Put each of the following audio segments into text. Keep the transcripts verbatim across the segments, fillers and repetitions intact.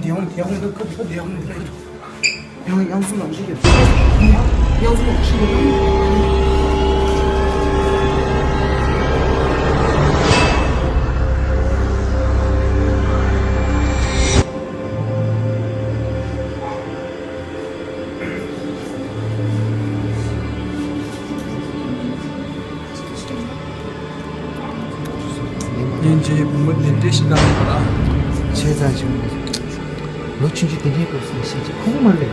དེ་ཡང་དེ་ཡང་ཁ་ཁ་དེ་ཡང་ཡང་ཡང་སུ་ལ་ཞིག་ཡང་སུ་ལ་ཞིག་ཉིན་རྗེས་བུ་མོ་གདན་འདྲེན་ཞིག་གནང་ཡོད་པ་ལ། བྱས་ཙང་བྱུང་། ལོ་ཆུང་ཆུང་དེ་འདྲའི་སྐབས་སུ་ཤེས་ཀྱི་ཁོང་མ་ལས།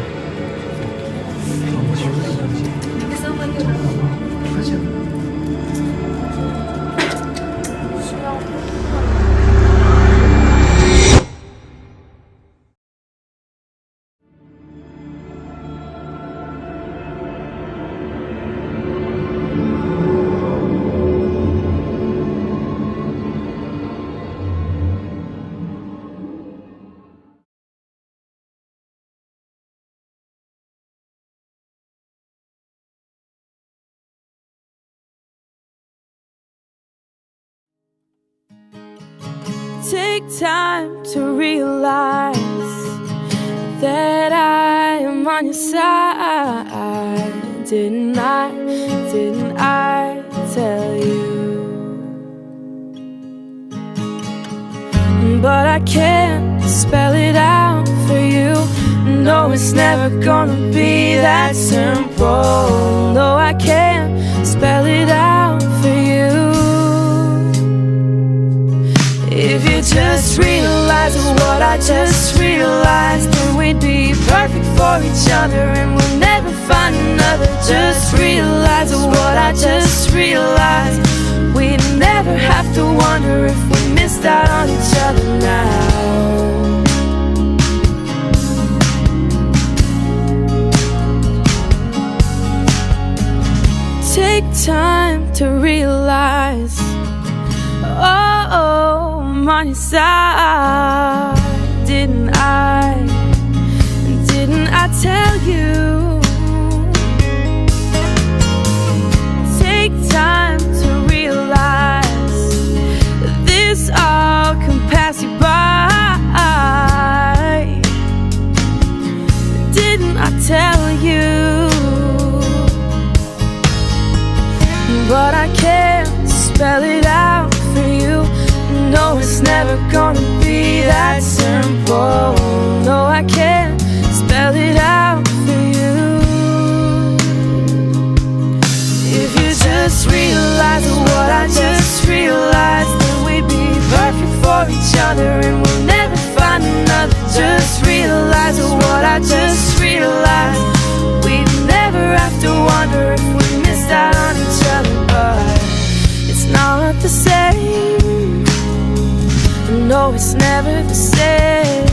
Take time to realize that I am on your side. Didn't I, didn't I tell you? But I can't spell it out for you. No, it's never gonna be that simple. No, I can't spell it out for you. If you just realize what I just realized, then we'd be perfect for each other and we'll never find another. Just realize what I just realized. We never have to wonder if we missed out on each other now. Take time to realize. Oh, oh, money side, didn't I, didn't I tell you? Take time to realize this all can pass you by. Didn't I tell you? But I can't spell it out for you. No, it's never gonna be that simple. No, I can't spell it out for you. If you just realize what I just realized, then we'd be perfect for each other and we'll never find another. Just realize what I just realized. We never have to wonder if we missed out on each other, but it's not the same. No, it's never the same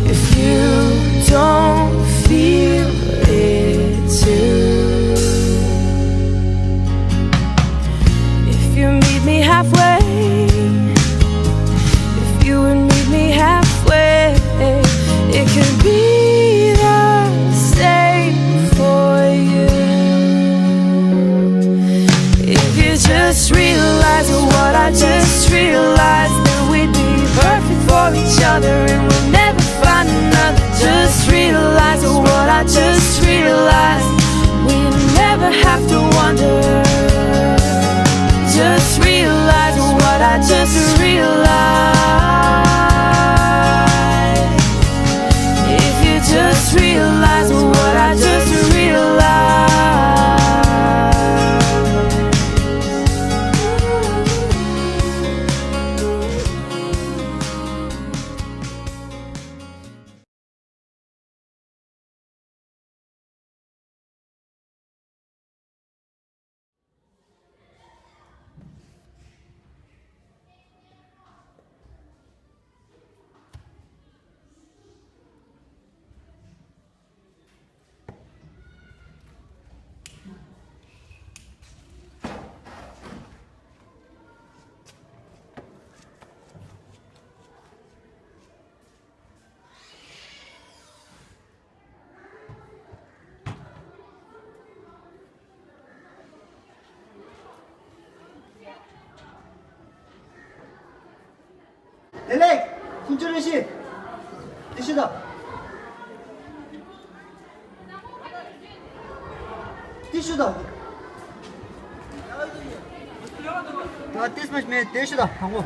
if you don't feel it too. If you meet me halfway, if you would meet me halfway, it could be the same for you. If you just realize what I just realized, then we'd be perfect for each other and we'll never find another. Just realize what I just realized. We never have to wonder. Just realize what I just realized. If you just realize what I just realized. བདེ་ལེགས། ཁྱུང་ཆུ་རེ་ཞིག་ཤི་ད། ཏི་ཤུ་ད། ད་ཏིས་མ་མེད་ཏི་ཤུ་ད་དང་པོ།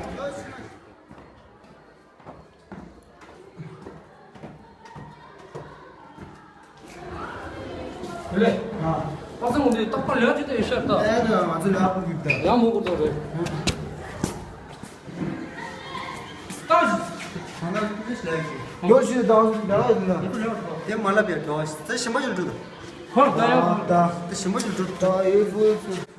ལེ། ཨ། པ་སངས་འདི་རྟག་པར་ལས་ཀ་ཅིག་ཡོད་ཤག་ད། ཨེ་ད་ང་ཚོ་ལས་ཀ་ཡོད་ད། ཡང་མོ་གོ་ད་རེད། ད། ཁང་ནང་ཀུ་ཤི་ལས་ཀྱི། ཡོ་ཤི་ད་ང་ཚོ་ལས་ཀ་ཡོད་ད། དེ་མ་ལབ་ཡ་དོ། དེ་ཞིམ་པོ་ཞིག་འགྲོ་ད། ཧོ་ད་ཡ། ད། དེ་ཞིམ་པོ་ཞིག་འགྲོ་ད། ཡོ་ཤི།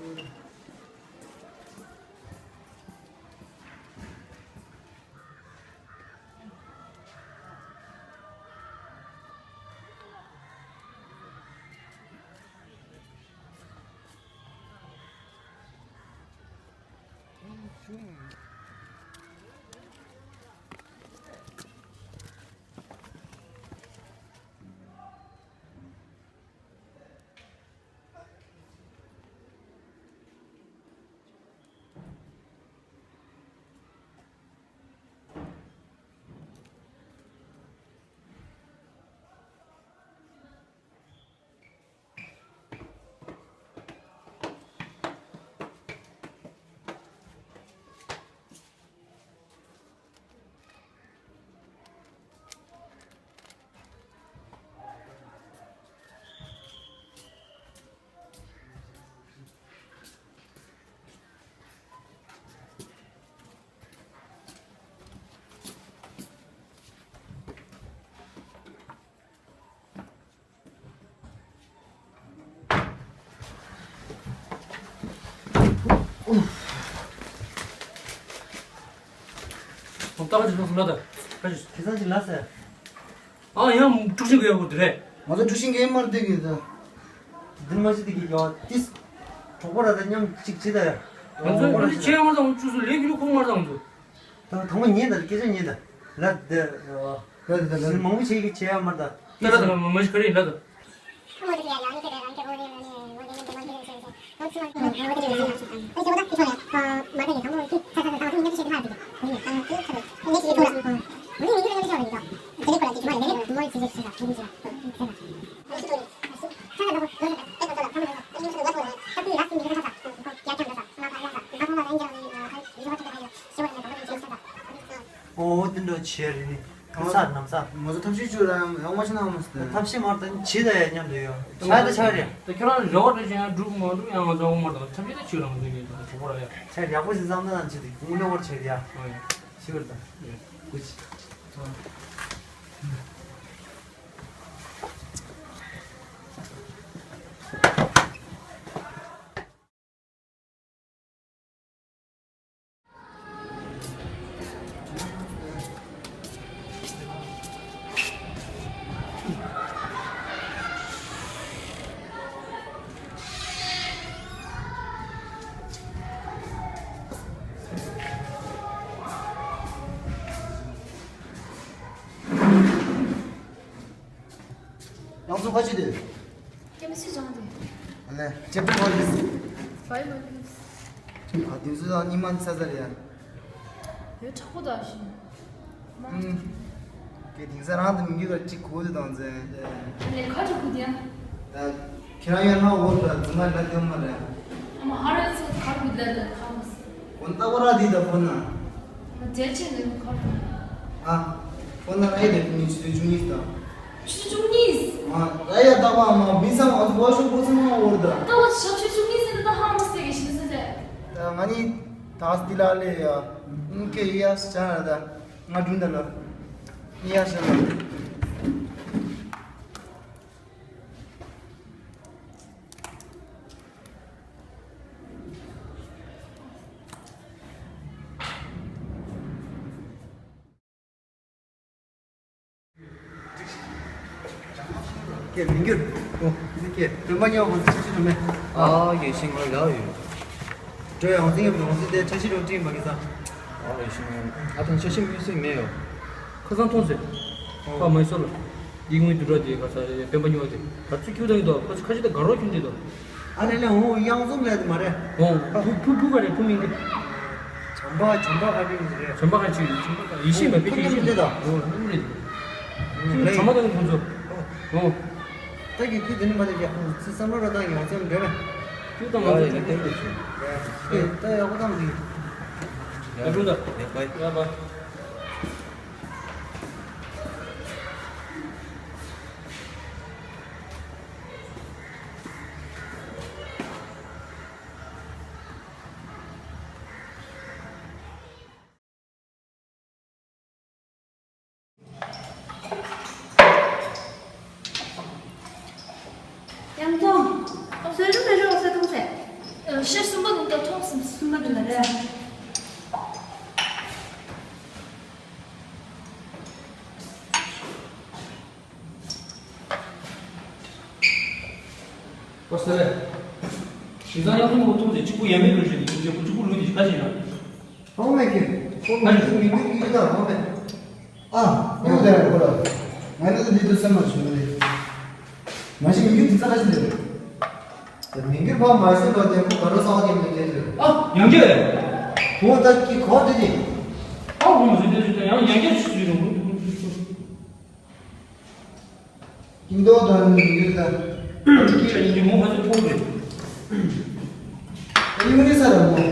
ད་ག་ཅིག་ལོག་སོང་ལ་ད། ག་ཅིག་ཁེ་སང་ཅིག་ལ་ཟེར། ཨ་ཡང་དཀྲུག་ཤིང་གི་ཡོད་པོ་དེ་རེད། ང་ཚོ་དཀྲུག་ཤིང་གི་མར་དེ་གི་ད། འདི་མ་ཤི་དེ་གི་ཡོད་ཏིས། གྲོགས་པོ་ར་ད་མཉམ་གཅིག་བྱེད་ད་ཡ། ང་ཚོ་འདི་ཆེ་ཡང་མ་དང་བཅུ་སུ་ལས་ཀྱི་ལུ་ཁུག་མར་དང་ཚོ། ད་དང་པོ་ཉན་ད་སྐད་ཆ་ཉན་ད། ལ་ད། ལ་ད་ལ། མང་པོ་བྱེད་ཀྱི་བྱེད་ཡ་མར་ད། ད་ལ་ད་མ་ཤི་ག་རེ་ལ་ད། ཨོ་དེ་འདྲ་བྱས་རེད་ནི། ཁ་ཚ་ནམ་ཚ། ང་ཚོ་ཐབས་ཤེས་བྱོས་ར་ཡང་མ་ཤེས་ན་མ་ཟད། ཐབས་ཤེས་མར་དང་བྱེད་ད་ཡ་མཉམ་དུ་ཡོད། ཆ་ད་ཆ་རེད། ད་ཁྱོད་རང་རེ་བ་རེ་བཞིན་ཡང་སྒྲུབ་མ་སྒྲུབ་ཡང་ང་ཚོ་འོང་མར་དང་ཐབས་ཤེས་ད་བྱོས་རང་ཚོ་ཡིན་ད་གྲོགས་པོ་ར་ཡ། ཆ་ཡག་པོ་ཞིག་བསམ་ན་ནང་ཆེ་དེ་དངུལ་ལོ་བར་ཆེ་དེ་ཡ། ཨོ་ཡ། ཤི་བར་ད། ཡ། ཀུ་ཅི། རང་ཚོ་ཁ་ཅིག་དེ། ཀེམ་སི་སྦྱངས་ཏེ། ཨ་ལེ། ཅེབ་ཏར་ཝན་དེ། ཕའིབ་ཨ་ལེ། ཨ་དེ་ཚོ་དང་གཉིས་མ་ཚ་ཚ་རེད་ཡ། དེ་དྲག་པོ་དག་ཞིང་། ཨུམ། ཀྱེ་དེང་སང་རང་དང་མི་འགྱུར་བ་གཅིག་གོ་དེ་དང་ཚེ། ཨ་ལེ་ཁ་ཅིག་གོ་དེ་ཡ། ད་ཁྱེད་རང་ཡང་ང་འོ་ལ་རྫུན་མ་ལ་དེ་མ་རེད། ཨ་མ་ཧ་རེ་ཚོ་ཁ་གོ་དེ་ལ་ཁ་མ་སི། ཁོ་ན་ལྟ་བུ་ར་དེ་ད་ཁོ་ན། ཨ་མ་དེ་ཆེ་ནས་ཁ་གོ། ཨ། ཁོ་ན་ཨེ་དེ་ཁོ་ནི་ཆུ་ཚོད་བཅུ་གཉིས་དང་། ཆུ་ཚོད་བཅུ་གཉིས། ཨ། ད་ཡ་ད་པ་མ་མི་ཚང་མ་ཚོ་བ་ཤོ་པོ་ཚང་མ་འོར་ད། ད་བ་ཆུ་ཚོད་བཅུ་གཉིས་ཟེར་ད་ཧ་མ་སེ་གི་ཤི་སེ་ཟེར། ད་ང་ནི་ད་སྟི་ལ་ལེ་ཡ། ཨུན་ཀེ་ཡ་ས་ཆ་ད། ང་དྲུང་ད་ལ། ཡ་ས་ལ། ཀྱེ་མི་འགྱུར། ཨོ། ཀྱེ་སྟོན་པ་ཉོ་བ་ཚིག་ཚིག་དུ་མེད། ཨ་ཡེ་ཤིང་ང་ལ་ཡོད། འགྲོ་ཡང་སྲིང་ཡབ་ལོང་སྲིད་དེ་ཁྲ་ཤི་རོ་ཏྲིང་མ་གི་ས། ཨ་ཡེ་ཤིང་ཨ་ཐང་ཁྲ་ཤི་མི་སྲིང་མེད་ཡོ། ཁ་སང་མཐོང་ཟེར། ཨོ། ཁ་མ་སོ་ལ། འདི་དངུལ་དུ་ར་དེ་ག་ས་སྟོན་པ་ཉོ་བ་དེ་ག་ཚོད་ཁྱུ་དང་ཡིན་དོ་ཁ་ཁ་ཤི་ད་དགའ་རོགས་ཁྱུ་འདི་དོ། ཨ་རེ་ལེ་ཧོ་གཡང་འཛོམས་ལས་དེ་མ་རེད། ཧོ་ཕུ་ཕུ་ཕུ་ག་རེ་ཕུ་མིན་གི། བྱམས་པ་བྱམས་པ་ག་རེ་ཡིན་རེད། བྱམས་པ་ག་ཅིག་ཡིན་བྱམས་པ་ག་ཡེ་ཤེས་མེད་པའི་ཕུ་ཡེ་ཤེས་མེད་དོ། ཧོ་ཕུ་རེད། ཁྱོད་ཚང་མ་དང་ཁོང་ཚོ། ཨོ། ད་གི་ཁྱོད་དེ་ནི་མ་ལས་ཀྱང་ཁོང་ཚོ་བསམ་བློ་ར་བཏང་ཡང་ཚེམ་འདྲ་བས། ཁྱོད་དང་ང་ཚོ་ཡང་བསྟན་པའི་ཆོས། ད་ཡག་པོ་བཏང་གི། ཡག་པོ་འདུག་ཡག་པོ། ཡག་པོ། ཡང་ཐོང་། སོ་རུ་མེ་རོ་སོ་ཐོང་ཚེ། ཤེར་གསུམ་པ་དང་ད་ཐོང་གསུམ་གསུམ་པ་དང་ལ་རེད། ཨོ་སེ་རེད། ཞིང་ཚང་ཡག་ཐོང་གོ་ཐོང་ཚེ་གཅིག་པུ་ཡ་མེད་འགྲོ་ཞིག་འདུག་ཅེ་གོ་གཅིག་པུ་ལུས་དེ་ཞིག་ཁ་ཞིག་ན། ཧོང་མེ་ཁེ། ཧོང་མེ་ཁེ་མི་མི་ཡི་ད་ཧོང་མེ། ཨ། ཡོད་དེ་ཁོ་ལ། ང་ནི་འདི་དུ་སེམས་མ་བྱུང་ནི། མ་གཞི་མི་འགྱུར་དེ་ཚ་ཁ་ཞིག་འདུག་མི་འགྱུར་ཕ་མ་སེམས་ལ་དེ་ཁོ་ག་རོ་སང་དེ་མི་དེ་འདུག་ཨ། ཡང་གི། ཁོ་ད་ཀི་ཁོ་དེ་དེ། ཨ། ཁོ་མ་ཟེར་དེ་ཟེར་ཡང་ཡང་གི་ཆུ་ཡོང་། ཀིང་ཏོ་དང་ཡིན་རྒྱུ་དང་། ཀི་ལ་ཡིན་རྒྱུ་མོ་ཁ་ཚོད་ཕོག་རེད། ཡིན་རྒྱུ་ས་ར་མོ།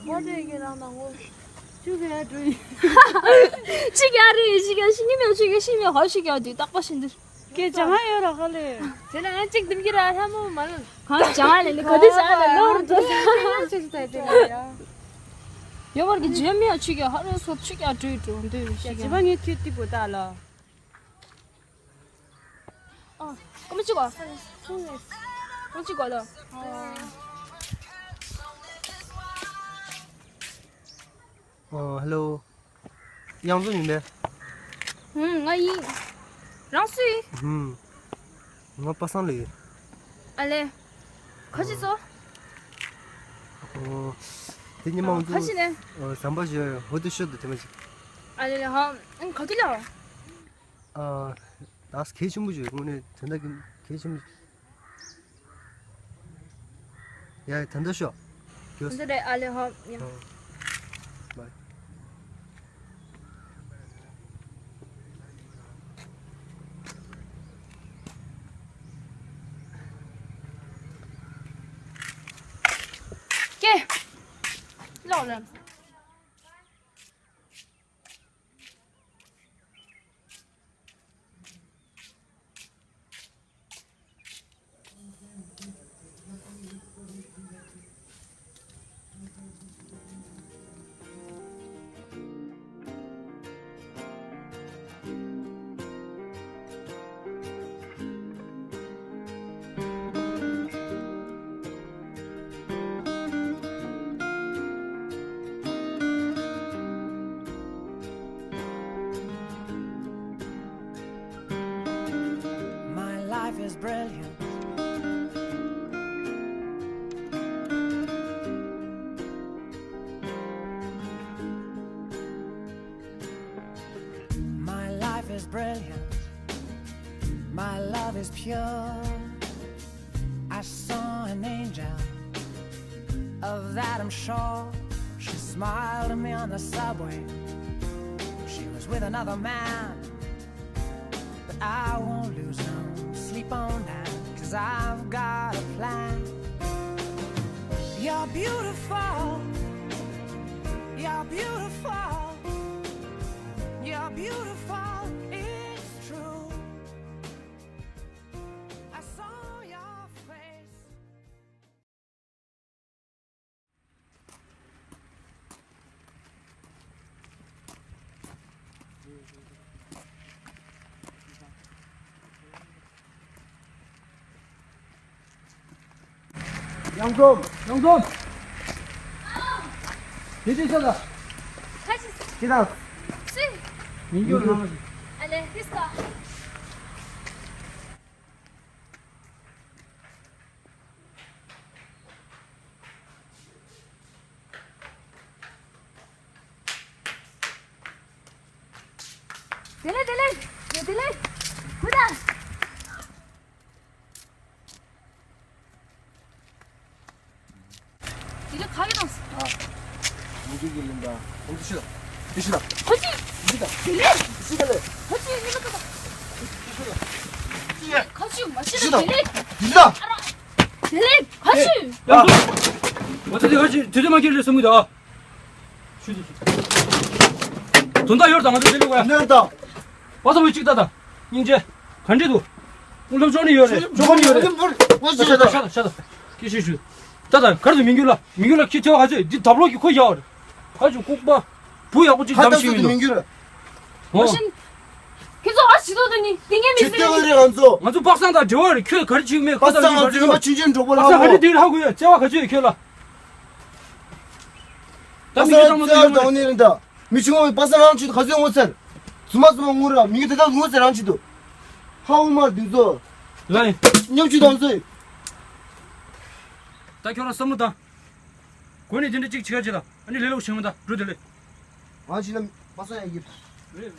ཁོ་དེ་གི་རང་དང་ངོ་། ཆུ་ག་འགྲོ་ཡི། ཆུ་ག་རེད། ཆུ་ག་ཤི་ཉི་མ་ཆུ་ག་ཤི་མི་ཧོ་ཤི་ག་དུས་རྟག་པ་བཞིན་དུ། ཀྱེ་ཅང་ཧ་ཡོད་ར་ཁ་ལེ། དེ་ན་ཡང་གཅིག་དུམ་གྱི་ར་ཧ་མོ་མ་ལ། གང་ཅང་ཧ་ལེ་ནི་ག་དུས་ཟ་ལ་ལོར་འགྲོ་ས། ཆུ་ཆུ་ད་དེ་ཡ། ཡོ་བར་གི་ཇེ་མི་ཡ་ཆུ་ག་ཧ་རེ་སོབ་ཆུ་ག་འགྲོ་འགྲོ་འདོད་ཤི་ག་ཇི་བ་ངས་ཁྱོད་ཏི་པོ་ད་ལ། ཨ། ཀོ་མི་ཅི་གོ། ཀོ་མི་ཅི་གོ་ལོ། ཨོ། ཧེ་ལོ། གཡང་འཛོམས་ཡིན་པས། ཧུམ། ང་ཡིན། རང་སུ་ཡིན། ཧུམ། ང་པ་སངས་ལ་ཡོད། ཨ་ལེ། ཁ་ཅི་ཚོ། ཨོ། དེ་ཉི་མ་ཨ། ང་ཚོ་ཁ་ཅི་ནས། ཨོ། ཟམ་པ་ཞོ་ཧོ་དུ་ཤོ་དུ་དེ་མ་ཅིག་ཨ་ལེ་ལེ་ཧ། ཨང་ག་དུས་ལ། ཨ། ད་གལ་ཆེན་པོ་ཞིག་དངོས་གནས་དོན་དག་གི་གལ་ཆེན་པོ་ཞིག་ཡ་ད་འདི་ཤོག་ད་འདི་རེད། ཨ་ལེ་ཧོ་ཡ། ཨ། བའི། ཀེ། ལོག་ལ། My life is brilliant. My life is brilliant. My love is pure. I saw an angel, of that I'm sure. She smiled at me on the subway. She was with another man, but I won't lose no sleep on that, 'cause I've got a plan. You're beautiful, you're beautiful, you're beautiful, it's true. I saw your face. གཡང་འཛོམས། གཡང་འཛོམས། དེ་དེ་ཤ་ལ། ཁ་ཤི། ཁྱེད་རང་། སུ། མི་འགྱུར་ལངས། ཨ་ལེ་ཧིས་ཀ་དེ་ལས་དེ་ལས་དེ་ལས་ཁུ་ད། དེ་ལས་ཁ་གི་དང་། ཨ། མུ་གེ་གི་ལིང་ག་ཁོང་ཚོ་ཤི་ད། དེ་ཤི་ད། ཁ་ཅི། ཤི་ད། དེ་ལས་ཤི་ད་ལས། ཁ་ཅི་ཡིན་ན་ཁ་ད། ཁ་ཅི་མ་ཤི་ད། དེ་ལས་ཤི་ད། ཨ་ར། དེ་ལས་ཁ་ཅི། ཡ། ང་ཚོ་དེ་ཁ་ཅི་དེ་དེ་མ་ཁྱེར་རེད་བསམ་གི་ད། དོན་དག་ཡོད་དང་ང་ཚོ་དེ་ལས་བ། ནོར་དང་། པ་ས་བུ་གཅིག་ལྟ་དང་། སྙིང་རྗེ། ག་འདྲས་འདུག་སློབ་སྦྱོང་ནི་ཡོད་རེད། སྦྱོང་གི་ཡོད་རེད། ཤ་ཤ་ཤ་ཤ་ཤ། སྐད་ཤེས་ཞུ། ལྟ་དང་གར་དུ་མི་འགྱུར་ལ། མི་འགྱུར་ལ་ཁྱི་ཐེ་བ་ག་ཚོད་འདི་འདབ་ལོག་གི་ཁོ་ཡག་རེད། ཨ་ཅུ་ལྐུགས་པ། བུ་ཡག་པོ་ཅིག་ཧ་འདམ་ཏག་ཤེས་ཏུ་མི་མི་འདུག་འགྱུར། ཨོ། ཁྱེད་ཚོ་ཨ་ཅི་ཐོག་ཏུ་ནི་ཏིང་ངེ་མི་ཁྱི་ཟེར་ཐེ་བ་ནི། རེད་ང་ཚོ། ང་ཚོ་པག་སང་དང་འབྲེལ་བ་རེད། ཁྱོད་ག་རེ་བྱེད་ཀྱི་མེད་ཁོ་པག་དང་སང་ང་ཚོ་ཡིན་པ་ཆུང་ཆུང་འགྲོ་པོ་ལ་པག་སང་ག་ཧ་གོ། རེ་འདི་ལ་ཧ་གོ་ཡ་བརྩེ་བ་ག་ཚོད་ཡོད་ཁྱོད་ལ། ད་མི་གི་ཚང་མ་ཚང་མ་ནི་རེད་ད། མི་ཆུང་བའི་པ་སངས་རང་ཆུ་ག་ཚོད་ངོ་ཚར། རྫུན་མ་རྫུན་མ་ངུ་ར་མི་གི་དེ་དག་ངོ་ཚར་རང་ཆུ་དུ། ཧ་འུ་མར་དུས་ཚོད། ལ་ཡིན། ཉམ་ཆུ་དང་ཚོད། ད་ཁྱོད་རང་བསམ་བློ་བཏང་། གོ་ནས་དེ་འདྲ་གཅིག་བྱེད་ཁ་བྱེད་ད། ཨ་ནི་ལས་ལོག་བྱེད་མི་ད་འགྲོ་དེ་ལས། ང་ཕྱིན་ན་པ་སངས་ཡ་ཡིབ། རེད།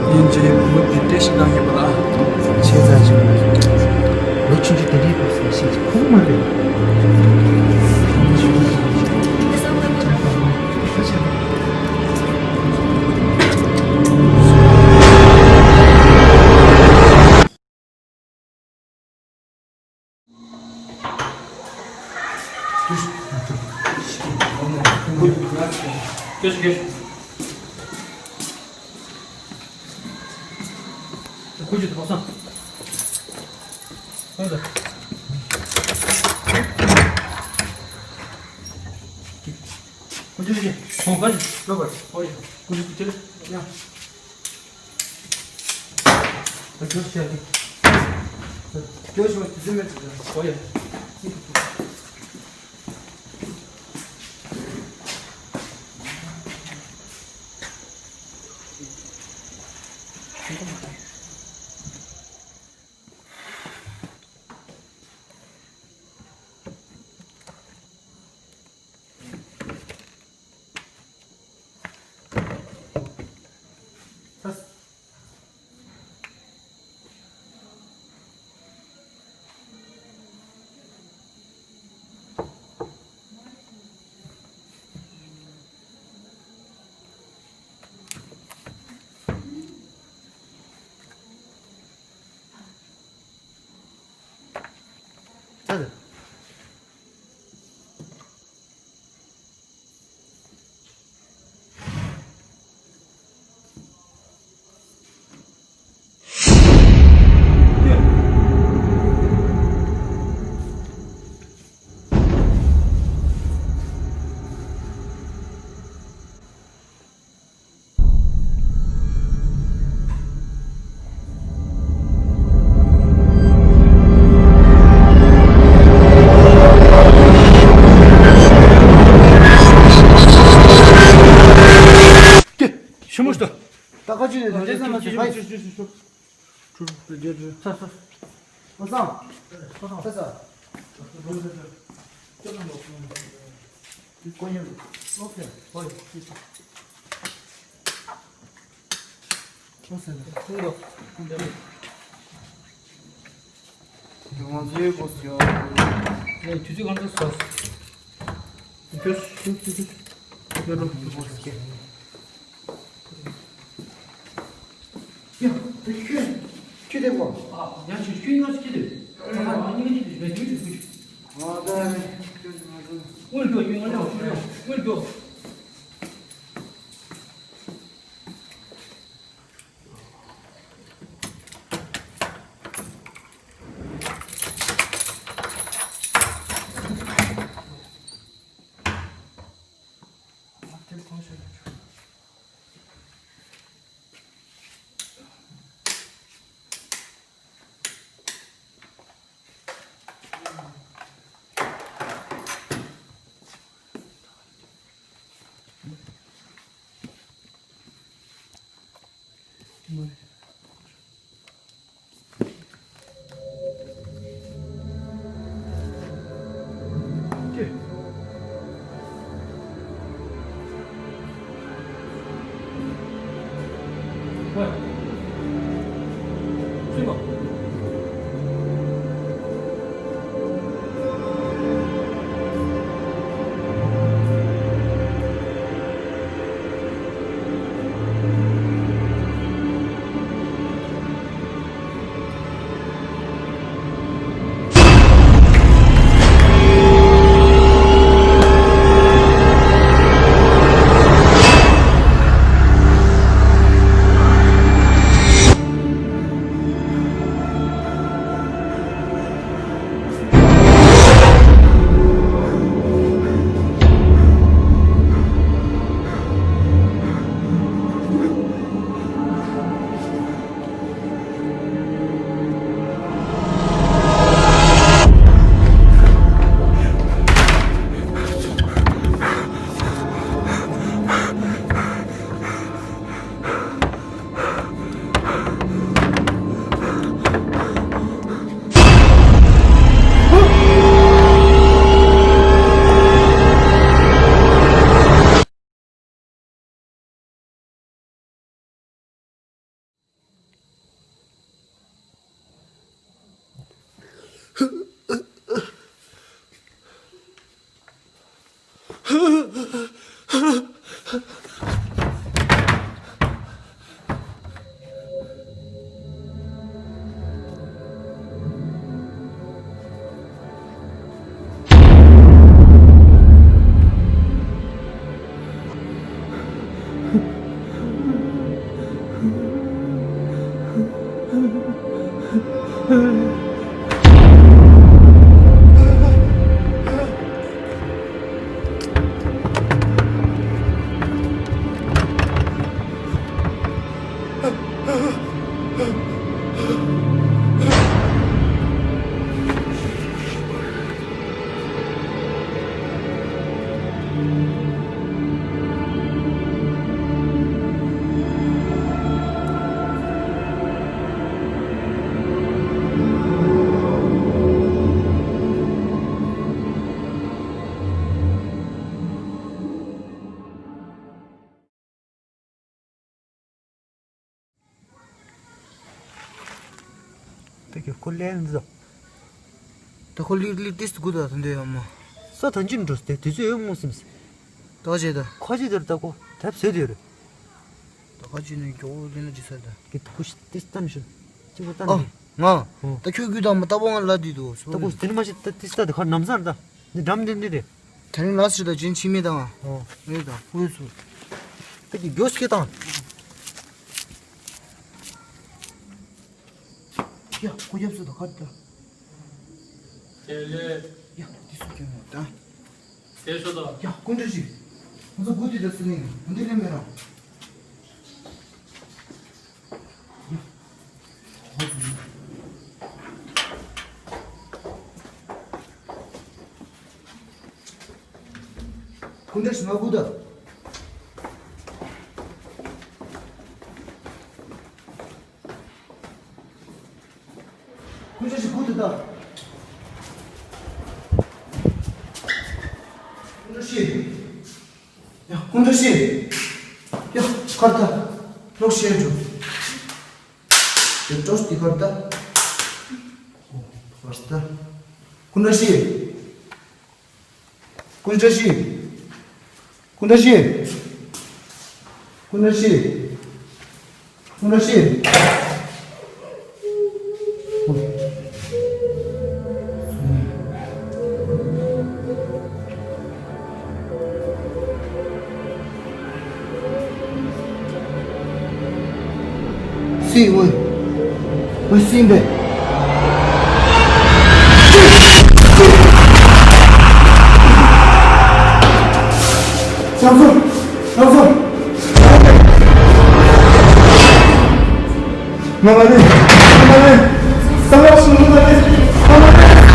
ཉིན་རྗེས་བུ་མོ་དེ་འདྲའི་ཞིག་བཏང་ཡོད་པ་ལ། བྱས་ཙང་ཅིག་ལོ་ཆུང་ཆུང་དེ་འདྲའི་བུ་སེམས་ཤིག་ཁོང་མ་རེད། ད་ཁྱོད་ཁོ་ལན་འདི་དང་། ད་ཁོ་ལིག་ལིག་ཏིས་དགུ་དང་ཐོན་འདོད་ཡོད་མ། ས་ཐོན་གྱི་འགྲོ་སྟེ་དུས་ཚོད་ཡོད་མོ་སེམས། ད་བྱེད་ད། ཁ་ཅིག་དེར་ད་ཁོ་དེབ་ཟོས་དེ་རེད། ད་ཁ་ཅིག་ནས་མགྱོགས་པོ་ལེན་ན་ཅི་ཟེར་ད། ཀི་ད་ཁུ་ཤི་ཏིས་ཏན་ཤི། ཅི་པོ་ཏན་ཨ། ནི། ང་། ཨོ། ད་ཁྱོད་གུས་དང་མ་ལྟ་བོ་ང་ལ་དུས་དུ་སོ། ད་ཁོ་དེ་ནི་མ་ཤི་ད་ཏིས་ཏ་དེ་ཁ་ནམ་སར་ད། འདི་འགྲམ་འདི་འདི་རེད། དེ་རིང་ལ་སི་དང་ཅིན་ཆི་མི་དང་། ཨོ། རེད་ད་ཁོའི་སུ། ད་ཀི་མགྱོགས་སྐད་དང་། ཡ། ཁོ་རྒྱབ་སུ་དང་ཁ་ད། དེ་ལས། ཡ། དེ་སུ་ཁྱོད་མོ་ད། དེ་སུ་དང་། ཡ། ཀུན་འདྲ་ཞིག་ང་ཚོ་སྒུག་དེ་ད་སུ་ནི་འདི་ལས་མེད་ར། ཡ། ཀུན་འདྲ་ཞིག་ང་སྒུག་ད། སྐུ་འདྲ་ཞིག་སྐུ་དུ་ད། སྐུ་འདྲ་ཞིག་ཡ། སྐུ་འདྲ་ཞིག་ཡ། ཁར་ད། ལོག་ཤེས་འགྲོ། ཡ། ཏོག་ཙམ་ཁར་ད། ཁར་ད། སྐུ་འདྲ་ཞིག་སྐུ་འདྲ་ཞིག་སྐུ་འདྲ་ཞིག་སྐུ་འདྲ་ཞིག་སྐུ་འདྲ་ཞིག་སྲིད་འོས། འོས་སྲིད་པས། ཡང་སོ། ཡང་སོ། ང་མ་རེད། ང་མ་རེད། ས་བ་སུ་ང་མ་རེད། ང་མ་རེད།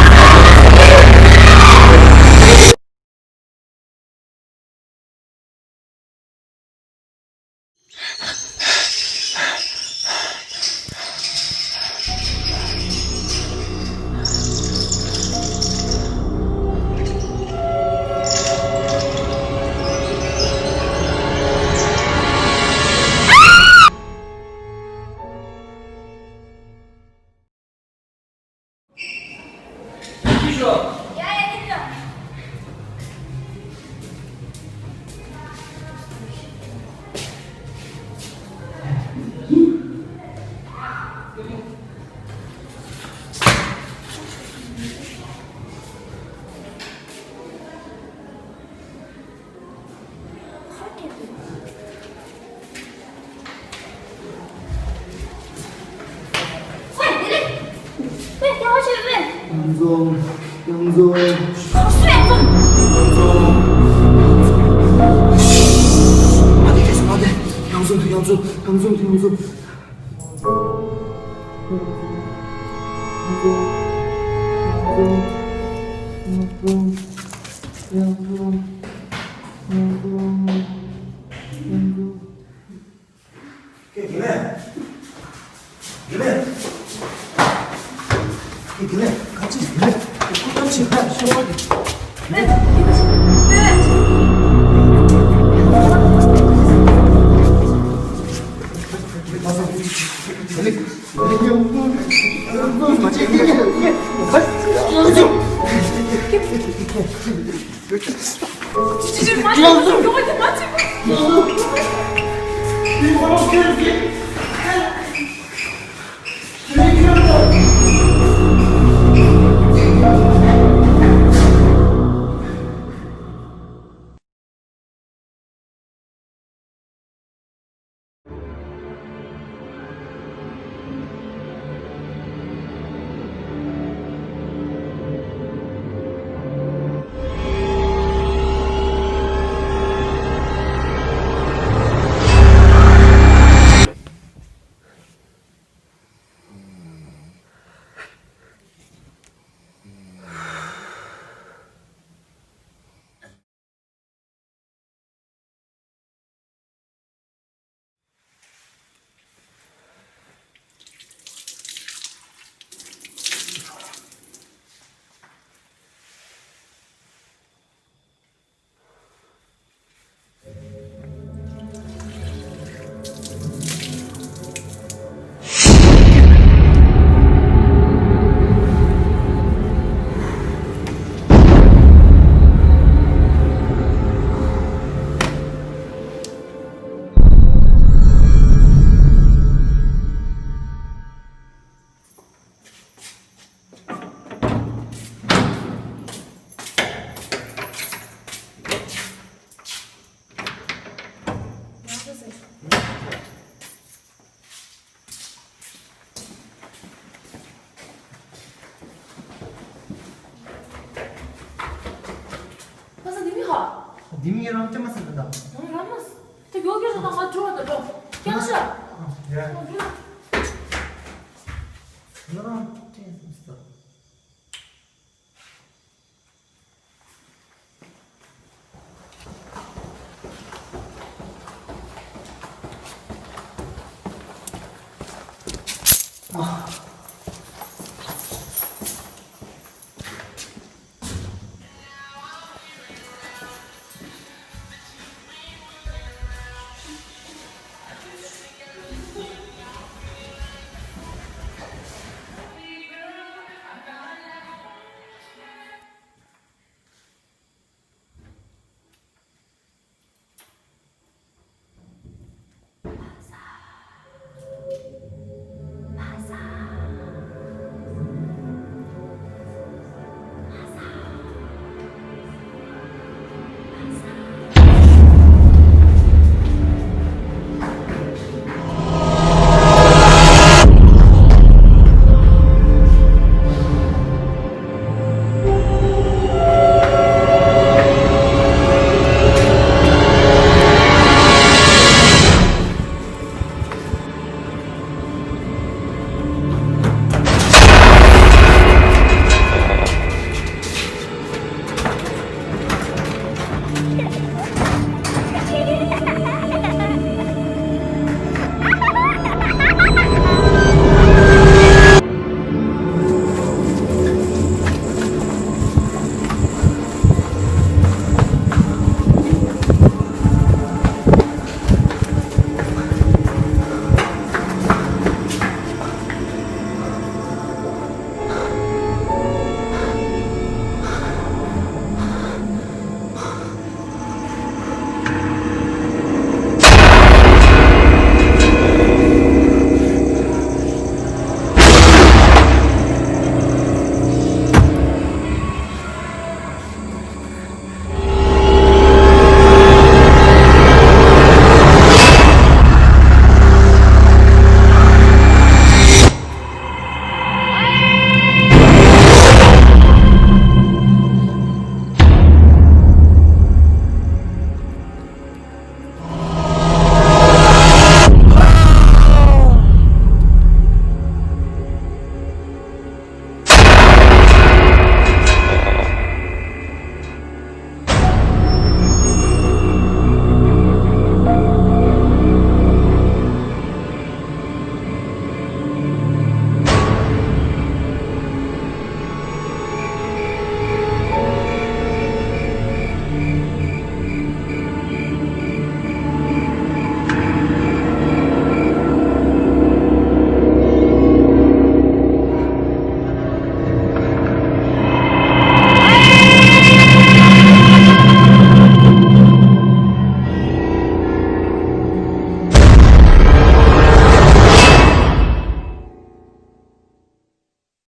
ཁ་སང་དེ་མི་ཧ། དེ་མི་རང་སྐྱ་མ་ཟེར་འདུག་ད། ང་རང་མ་ཟེར། དེ་གོ་གེ་རེད་ད། ང་འགྲོ་བ་ད་འགྲོ། སྐྱ་ཤ། ཨ། ཡ། ང་འགྲོ། ང་རང་ཐུག་ཐེངས་ཟེར།